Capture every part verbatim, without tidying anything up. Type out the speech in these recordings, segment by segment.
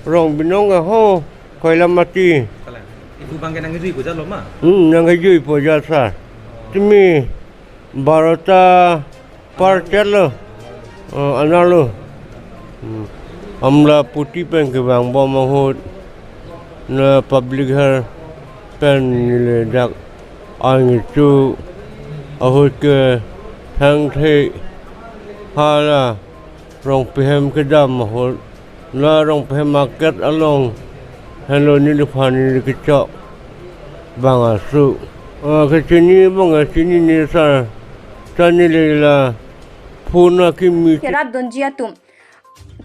Rongbinong ke ho, Koilamati. Kalang. Ibu bang ke nangkejui pu jalo ma? Hmm, nangkejui pu jalo sir. Tumi barota par chet lo. Oh, anerlo. Hmm. Amla puti pen kevang bom ahut. Na public health pen neli dak angchu ahut ke thangthe hala Rongpihem kedam ahut. La Rongpihem market along henlo neliphan neli kechok bang asu. Ah, kechini bang kechini ni sir. Sir neli la phone akimi. Kerap dunji atum.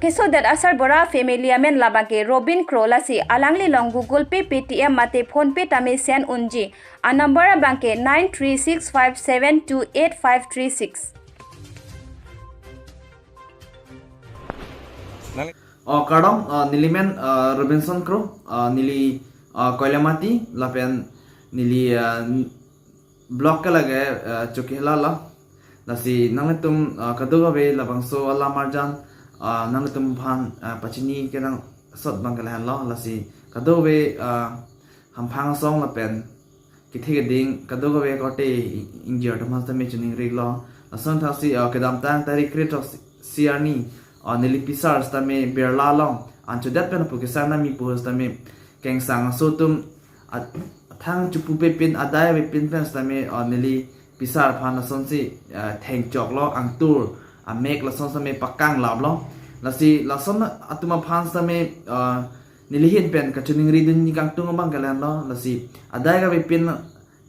Kesodet Asar Bora family amen labang ke Robin Kro lasi alangli along Google Pay, Paytm mate PhonePe tame send unji. A number abang ke nine three six five seven two eight five three six. Oh, kardom, ah, neli men, ah, Robinson Kro, ah, neli, ah, Koilamati, lapen neli, ah, n-, block ke lake, ah, Chokihola lo. Lasi nanglitum, ah, kadokave labangso alam arjan, ah, nanglitum aphan, ah, pachini kenangsot abang ke lahenlo. Lasi kadokave, ah, hamphang asong lapen kethe keding kadokave korte ingjir atum aphan sitame choningri iklo. Lason thasi, ah, kedamtang tarik kre-throk si arni, ah, neli pisar sitame Birla along an chodet pen apu kesang nami pu sitame kengsang aso atum at-, athang chopu avepin adai avepin pen sitame, ah, neli pisar aphan lasonsi, ah, thengchoklo, angtur amek lason sitame pakanglaplo. Lasi lason atum aphan sitame, ah, neli ahin pen kachoningri dunji kangtung abang ke lahenlo. Lasi adai kavepin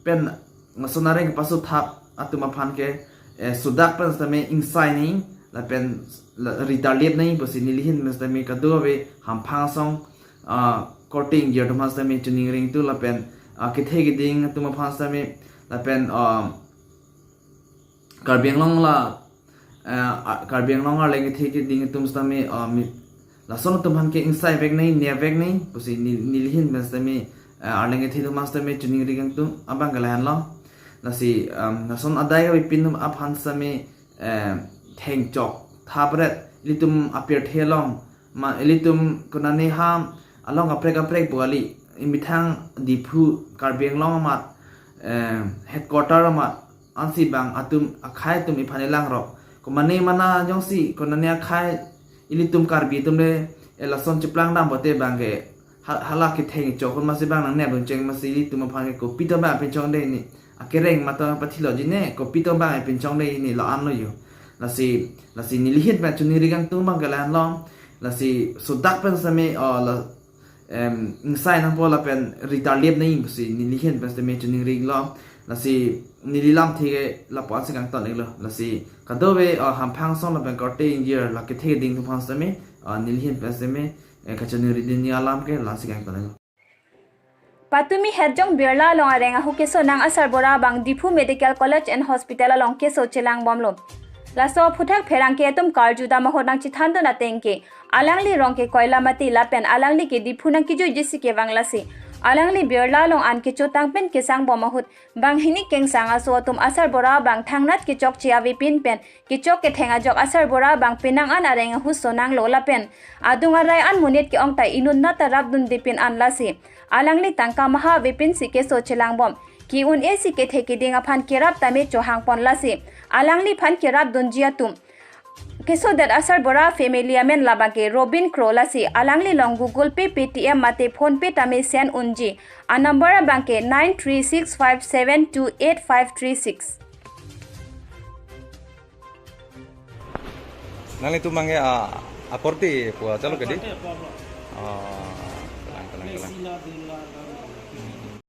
pen lason areng kepaso thap atum aphan ke, eh, sodak pen sitame ingsai nangji lapen la, ritarlip nangji pusi neli ahin pen sitame kadokave hamphang asong, ah, korte ingjir atum aphan sitame choningri iktu lapen, ah, kethe keding atum aphan sitame lapen, ah, Karbi Anglong la, eh, a-, Karbi Anglong arleng kethe keding atum sitame, ah, mi, lason atum aphan ke ingsai vek nangji, ne vek nangji pusi ne-, neli ahin pen sitame, eh, arleng kethe atum aphan sitame choningri kangtung abang ke lahenlo. Lasi, um, lason adai kavepin atum aphan sitame, eh, thengchok thapret ilitum apirthe along ma ilitum konane ha along kaprek kaprek pu kali, imethang Diphu Karbi Anglong amat, eh, headquarter amat ansi bang atum akhei atum iphan ilang rok. Komane mana jongsi konane akhei ilitum Karbi atum le, eh, lason cheplang dam pote bang ke ha-, hala kethengchok ahut masi bang nangnep dun cheng masi ilitum aphan ke kopi tong bang pinchong de ni. Akereng matang pathilo jine, kopi tong bang pinchong de ni la-an lo yo. Lasi, lasi neli ahin pen choningri kangtung abang ke lahenlo. Lasi sodak pen sitame, oh, la, em, ingsai nangpo lapen ritarlip nangji pusi neli ahin pen sitame choningri iklo. Lasi neli lamthe ke lapu-an si kangton iklo. Lasi kadokave, ah, hamphang asong lapen korte ingjir la kethe keding atum aphan sitame, ah, neli ahin pen sitame, eh, kachoningri dunji alam ke la-an si kangton iklo. Patumi Hetjong Birla along areng ahu keso nang Asar Bora abang Diphu Medical College and Hospital along keso chelang bomlo. Laso aphuthak pherangke atum karju dam ahut nangchethan dun ateng ke alangli arong ke Koilamati lapen alangli ke Diphu nangkejuiji si kevang lasi alangli Birla along an kechotang pen kesang bom ahut banghini kengsang aso atum Asar Bora abang thangnat kechokche avepin pen kechok ketheng ajok Asar Bora abang penang an areng ahu so nanglo lapen adung arei an monit ke-ong ta inut nat ta rap dunde pin an lasi alangli tangka maha avepin si keso chelang bom. Ke-un-e si kethe keding aphan kerap tame chohang pon lasi alangliphan kerap dunji atum. Kesodet Asar Bora family amen labang ke Robin Kro lasi alangli along Google Pay, Paytm mate PhonePe tame send unji. A number abang ke nine three six five seven two eight five three six. Nanglitum abang ke, ah, akorte pu achalo ke di? Akorte pu abang. Oh, kalang, kalang, kalang.